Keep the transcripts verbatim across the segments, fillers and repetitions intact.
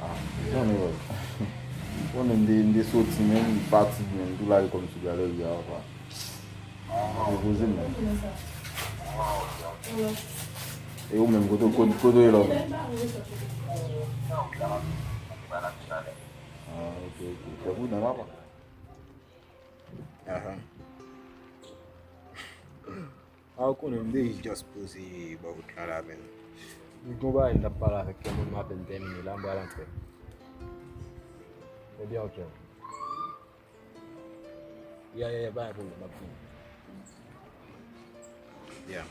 Ah, non, men, konnen m te, m te soti menm, m fatige menm, tou la e kòm sou galeri a, apa. Repoze m menm. E ou menm, kote, kote, kote w ye la ou menm? Ah, ok, ok. Fè pridan, papa. Ahan. A, ou konnen, m te just poze bò kote la, la, men. M gon bagay m t ap pale avèk kè mwen, m apèn tèmine la, m pral antre. Ebyen, ok. Ya, ya, ya, pa gen pwoblèm, m ap vini. Ya.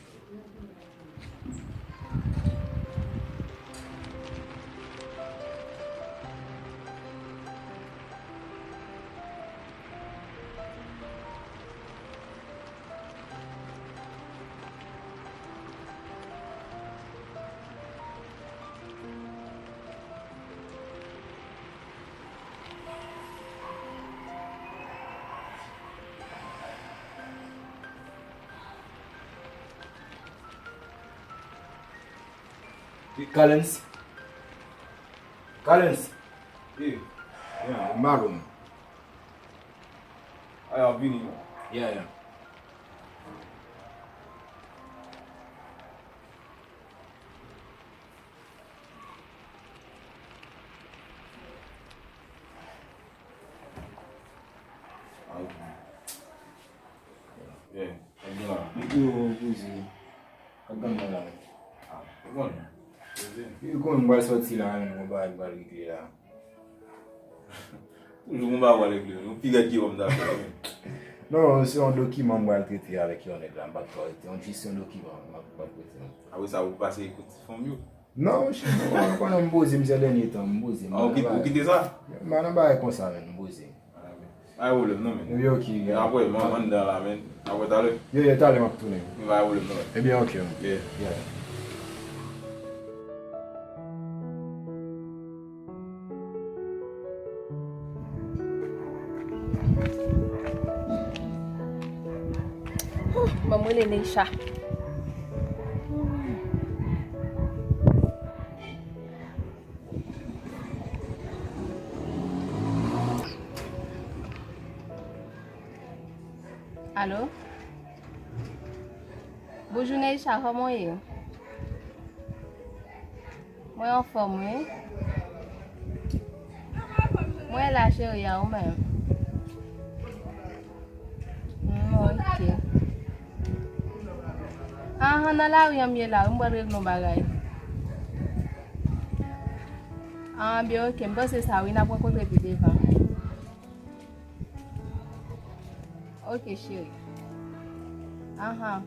Kalens. Kalens. Ye. Ya, m ba l ou. Aya, vini. Ya, ya. Ah, ok. Yeah, yo, poze. Kap gade la. Ah, ou konnen. Poze. Ou konnen m pral sòti la, menm, gon bagay m pral regle la. Toujou gon bagay w pral regle, nou pi rèd ke w m ta fè. Non, se yon dokiman m pral trete avèk yon nèg la, m pa t ka rete. Yon jesyon dokiman, m ap, m ap trete. Apre sa, ou pase kote fanm yo. Non, monchè, non, ou konnen m poze, m se dènye tan, m poze. Ah, ou kite, ou kite sa? M pa nan bagay konsa, menm, m poze. Ah, men. Pa gen pwoblèm, non, men. Yo, ok, ya. Apre, m, m anndan la, men. Apre, talè. Yo, yo, talè, m ap tounen. Pa gen pwoblèm, non, men. Ebyen, ok, ok. Yeah. Yeah. Ban m rele Neisha. Alo? Bonjou Neisha, kòman w ye? Mwen anfòm, wi. Mwen la, cheri, a ou menm? Mm, ok. Ahan, nan lari an m ye la, wi, m pral regle yon bagay. Ah, byen, ok, m panse sa, wi, n ap rankontre pi devan. Ok, cheri. Ahan.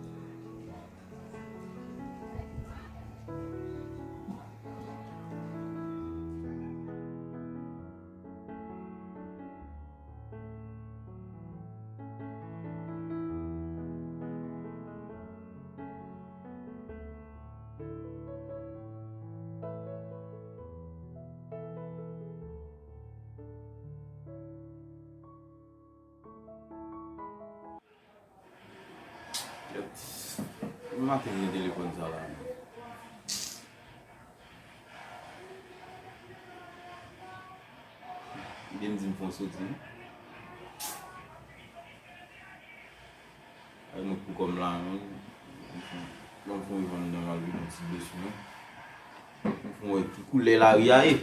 Maten gen telefòn sa la. Byen m di m fè yon soti. Ay, mwen pou kòm la, non. Bon, fò m vann nan mal vin yon ti blesi, non. Fò m wè ki koulè lari a ye.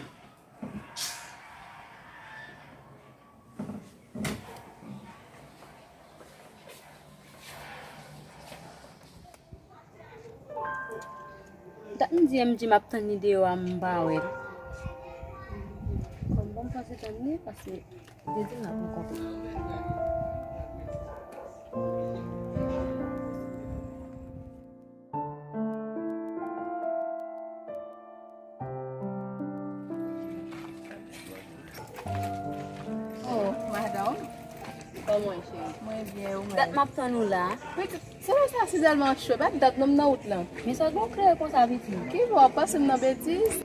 Dat m di M J m ap tann li deyò a, m pa wè l. Kòm bon, m panse tann li, paske li te di l n ap rankontre. Oh, madanm. Kòman w ye, cheri? Mwen byen, ou menm? Dat m ap tann ou la. Pitit, se lè sa si tèlman cho, pa dat non m nan wout lan. Men sa gon klere konsa, pitit? Ki bò, w ap pase m nan betiz?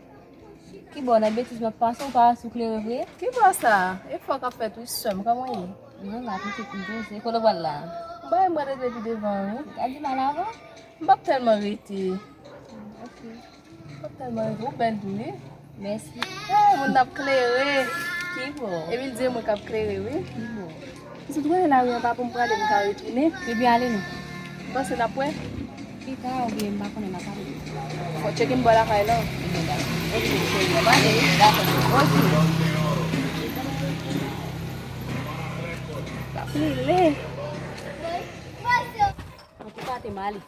Ki bò, nan betiz m ap pase, ou pa sou klere vre? Ki bò sa? E fò k ap fèt wi, sè m, kòman w ye? Mwen la, pitit, m poze. Kote w pral la? M bay mwen rete pi devan, wi. Gad di mal avan? M p ap tèlman rete. Ok. M p ap tèlman rete. Ou bèl tou, wi. Mèsi. Hey, moun ap klere. Ki bò? Emil di e mwen k ap klere, wi. Ki bò? M sot wè lari an pa pou m prale, m ka retounen. Ebyen, ale non. M panse n ap wè. Pita, oubyen m pa konnen, n ap pale. Fò tcheke m bò lakay la. Ebyen, dakò. Ok, cheri, n ap ale. Dakò. Ok. L ap rele. Antouka, te m ale.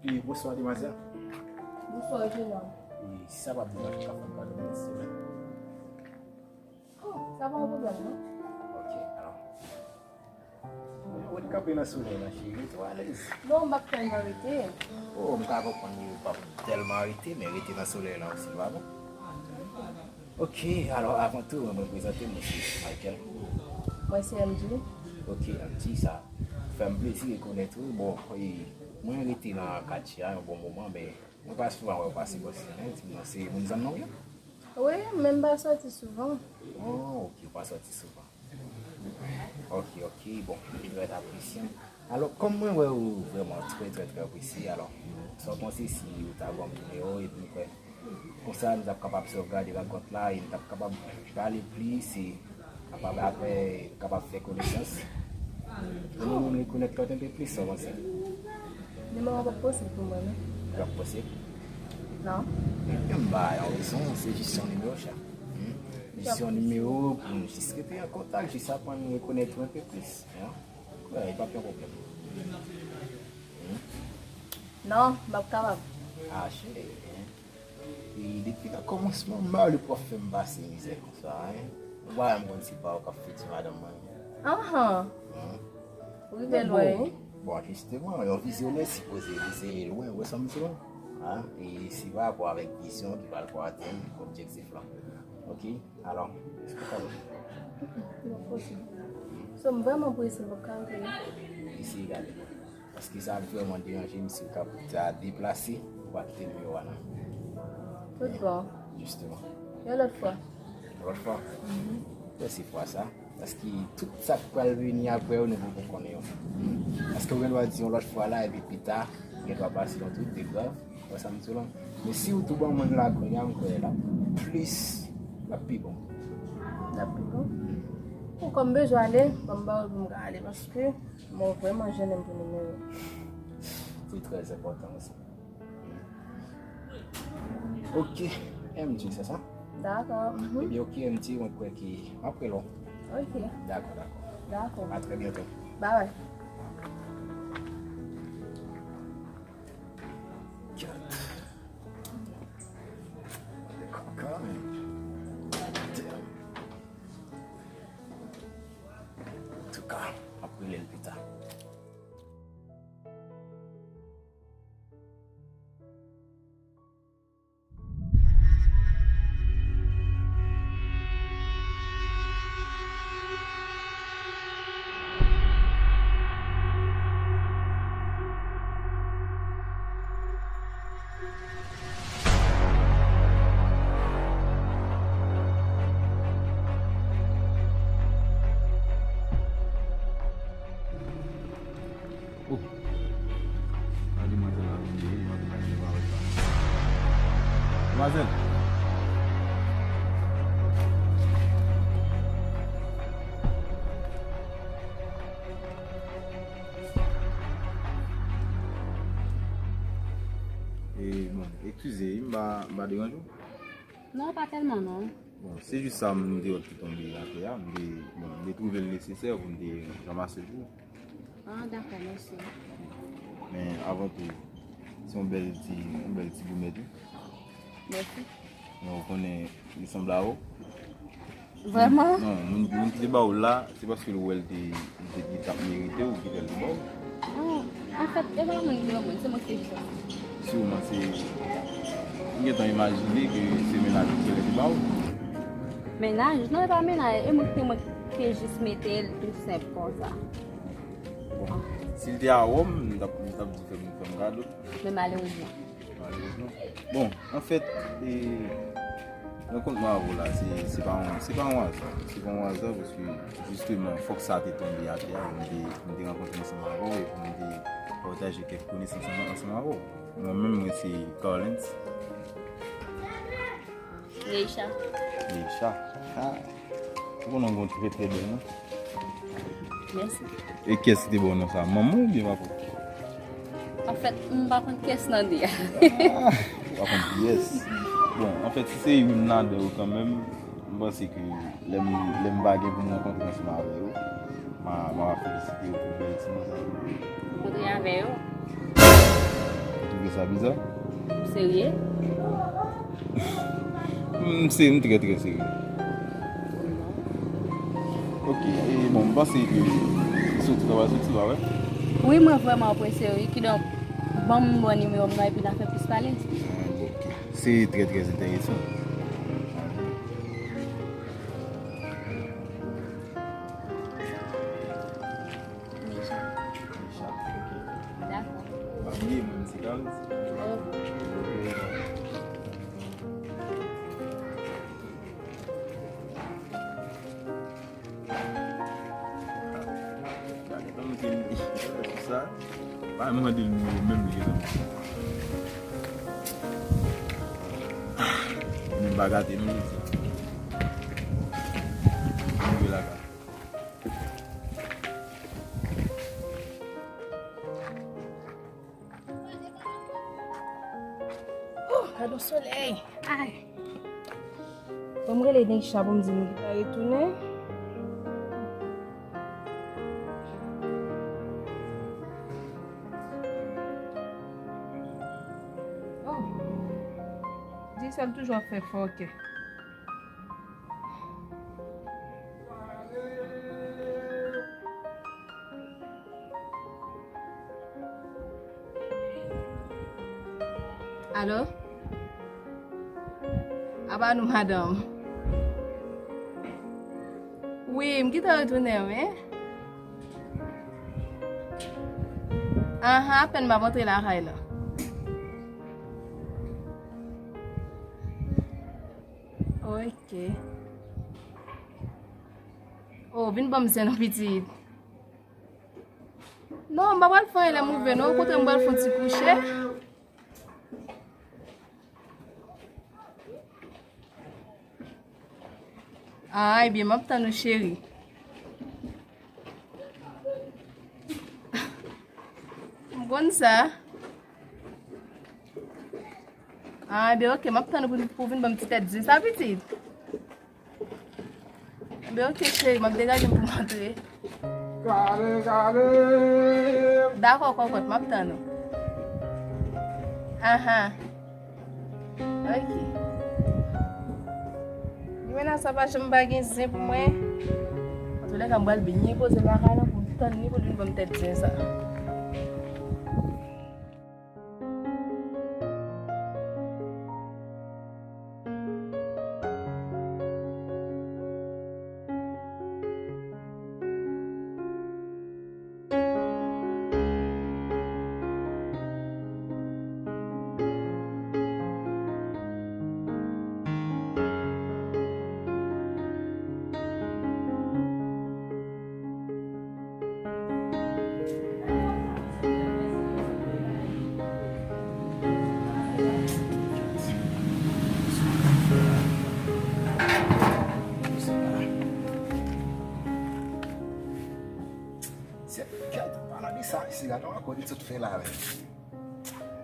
E, bonswa, demwazèl. Bonswa, jenòm. E, si sa pa deranj ou, ka fè m kado yon ti semèn? Oh, sa pa yon pwoblèm, non. Ok, alò. Ou te kanpe nan solèy la, cheri, ou twò alèz. Non, m ap fè m arete. Oh, m ka konprann ou pa tèlman arete, men rete nan solèy la osi, pa bon? Ok, alò, avan tou, mwen prezante m, mwen se Michael. Mwen se M J. Ok, M J, sa fè m plezi rekonèt ou. Bon, e, mwen rete nan katye a yon bon moman, men mwen pa souvan wè w pase bò sila, men di m non, se moun zòn nan w ye? Wi, men m pa sòti souvan. Oh, ok, ou pa sòti souvan. Ok, ok, bon, trè apresyan. Alò, kòm mwen wè ou vrèman trè, trè, trè apresye, alò, sa w panse si ou ta ban m nimewo w epi m kwè konsa nou t ap kapab sovgade rankont la e nou t ap kapab pale plis e kapab apre kapab fè konesans. Pou nou menm rekonèt kòt enpe plis, sa w panse? Nimewo an p ap posib pou mwen, non. Li p ap posib? Non. Men m ba yon rezon, se jis yon nimewo, chè. Hmm? Jis yon nimewo pou nou jis rete an kontak, jis aprann rekonèt ou enpe plis. Hein? Wè, li p ap yon pwoblèm. Hmm? Non, m p ap kapab. Ah, cheri, hein? E depi nan kòmansman, m pa vle pou w ap fè m pase mizè konsa, hein? Ou pa menm konn si pa ou k ap fiti madanm mwen. Anhan. Hmm? Ou rive lwen, wi. Bon, jisteman, yon vizyonè sipoze vize lwen, ou wè sa m di w? Hein? E se pa rapò avèk vizyon ki pral pou atenn objektif lan. Ok? Alò, èske w ka... Non, posib. So, m vrèman prese, m p ap ka rete, non. Eseye gade. Paske sa ap vrèman deranje m si w ka ta deplase, ou pa kite nimewo a non. Tout bon. Jisteman. Yon lòt fwa. Yon lòt fwa? Mhm. Mèsi fwa sa. Paske tout sa k pral vini apre yo, nou poko konnen yo. Paske ou gen dwa di yon lòt fwa la, epi pita, gen dwa pase yon twit de grav. Wè sa m di w lan? Men si w tou ban mwen l la kounye a, m kwè l ap plis, l ap pi bon. L ap pi bon? Bon, kòm m bezwen ale, ban m ba w pou m ka ale, paske mwen vrèman jennen m pou nimewo. Se trè enpòtan osi. Ok, M J, se sa? Dakò. Mhm. Ebyen, ok, M J, mwen kwè ke m ap rele w. Ok. Dakò, dakò. Dakò. A trè byento. Bye bye. Gad. Kaka, men. Damn. Antouka, m ap rele l pita. Oh. A, demwazèl la vin deyo, demwazèl la vin deyo, pa wè sa. Demwazèl. E, bon, eskize, m pa, m pa deranje w? Non, pa tèlman non. Bon, se jis sa m te wè ki tonbe atè a, m te, bon, m te twouve l nesesè pou m te ranmase l pou ou. Ah, dakò, mèsi. Men avan tou, se yon bèl ti, yon bèl ti goumèt, wi. Mèsi. Men ou konnen, li sanble a ou. Vrèman? Non, moun, moun ki te ba ou la, se paske l wè l te, li te, li t ap merite ou ki fè l te ba ou. Oh, anfèt, e pa mwen ki te ba mwen, se mwen ki te chwazi. Siman, se, m gentan imajine ke se mennaj ou ki te ba ou. Mennaj? Non, e pa mennaj. E mwen ki te, mwen ki te jis mete l tou senp konsa. Bon, si l te a Wòm, m t ap, m t ap di fè m, fè m kado. Men malerezman. Malerezman. Bon, anfèt, e, rankont mwen avè w la, se, se pa yon, se pa yon aza. Se pa yon aza paske, jisteman, fòk sa te tonbe atè a, pou m te, pou m te rankontre ansanm avè w e pou m te pataje kèk konesans ansanm avè w. Mwen menm, mwen se Carlens. Neisha. Neisha. Ah. Ou konnen w gen yon trè, trè bèl non. Mèsi. E kiyès ki te ba w non sa? Manman w oubyen papa w? Anfèt, m pa konn kiyès nan de a. Ah, ou pa konn kiyès. Bon, anfèt, si se youn ladan yo kanmenm, m panse ke lè m, lè m va gen pou m rankontre ansanm avè yo, m a, m a felisite yo pou bèl ti mo sa yo. Rankontre avè yo. Ou twouve sa biza? Ou serye? M se, m trè, trè serye. Ok, e bon, m panse ke soti la, w a soti, pa vre? Wi, mwen vrèman prese, wi. Kidonk, ban m ba w nimewo m nan epi n a fè plis pale. Ah, bon, ok. Se trè, trè enteresan. Neisha. Neisha, ok. Dakò. Pa bliye, mwen se Carlens. Ok. Gade, tann ke li, li fè sa. Pa mande l nimewo menm, li gentan. Ah, nou pa gate non, mesye. Nou rive lakay. Oh, gad yon solèy. Ay. Bon, m rele Neisha pou m di nou ki ta retounen. Oh. Di sa l toujou ap fè fòkè. Alo? Apa nou, madanm? Wi, m gentan retounen, wi. Ahan, apèn m ap antre lakay la. Ok. Oh, vin ban m zen non, pitit. Non, m pa pral fè anyen lè m rive, non. Okontrè, m pral fè yon ti kouche. Ah, ebyen, m ap tann ou, cheri. M konn sa. Ah, ebyen, ok, m ap tann ou pou, pou vin ban m ti tèt zen sa, pitit. Ebyen, ok, cheri, m ap degaje m pou m antre. Kale, kale. Dakò, kòkòt, m ap tann ou. Ahan. Ok. Li mennen sa pa janm pa gen zen pou mwen. Antoulèka, m pral byen poze lakay la pou m tann li pou l vin ban m tèt zen sa. Kèt, pa nan mesaj sila non, ankò li sot fè la menm.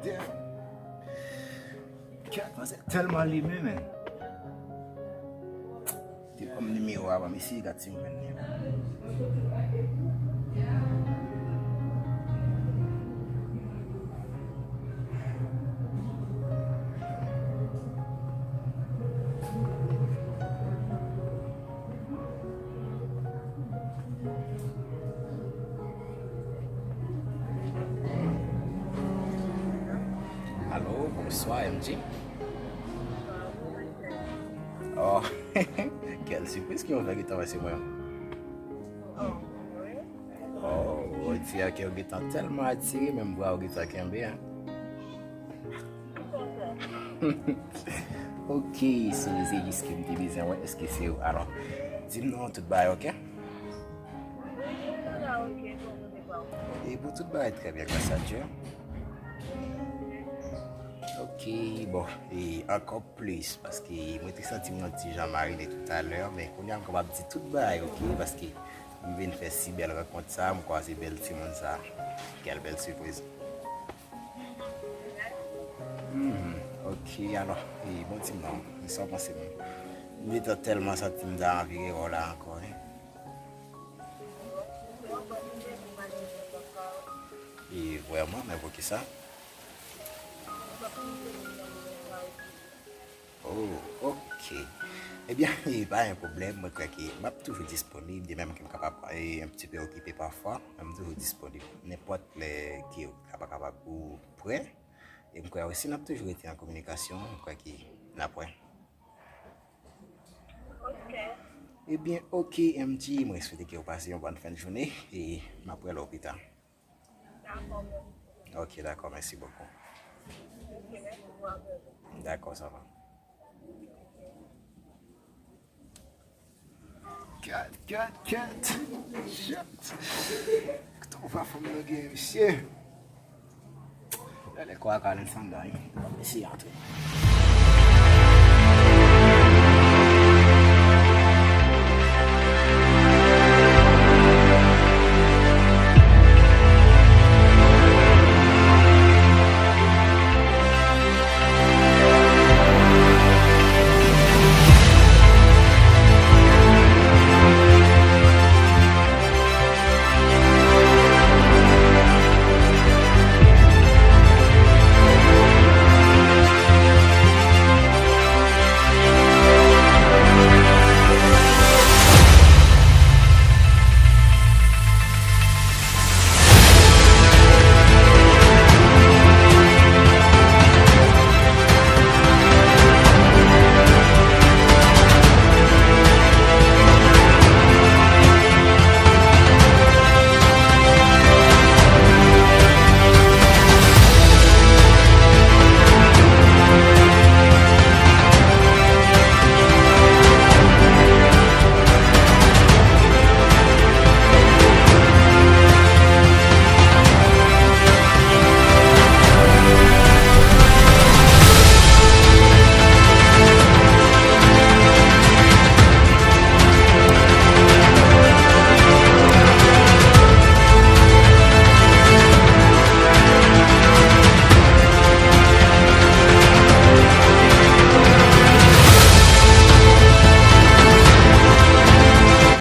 Damn. Kèt, manzè tèlman limen, men. Te ban m nimewo a, ban m eseye gad si m jwenn li. Alo, bonswa, M J. Oh, Sipriz ki w fè gentan wè se mwen. Oh, ti a ke w gentan tèlman atire, menm bra w gentan kenbe, hein. Ok, so se jis ke m te bezwen wè èske se ou. Alò, di m non, tout bagay ok? E pou tout bagay trè byen, gras a Dye. Ok, bon, e ankò plis, paske mwen te santi m yon ti jan marine toutalè, men kounye a m kapab di tout bagay, ok, paske m vin fè si bèl rankont sa, m kwaze bèl timoun sa. Kèl bèl sipriz. Hmm, ok, alò, e bon, di m non, sa w panse menm? M gentan tèlman santi m ta anvi rewè w la ankò, wi. E vrèman, men poukisa? Oh, ok. Ebyen, e pa gen pwoblèm, mwen kwè ke m ap toujou disponib, de menm ke m kapab, e, un petit peu occupé parfois, men m toujou disponib. Nenpòt lè ke w kapab, kapab ou prè, e m kwè osi n ap toujou rete an kominikasyon, m kwè ke n ap wè. Ok. Ebyen, ok, M G, mwen swete ke w pase yon bòn fen de jounen, e m ap wè lè w pita. Dakò, mèsi. Ok, dakò, mèsi bokou. Ok, mèsi pou apèl ou. Dakò, sa va. Kèt, kèt, kèt. Shit. Kouta w pa fanm nan gen, misye. Lè lè kwa ka nan sanda, wi. Misye antre.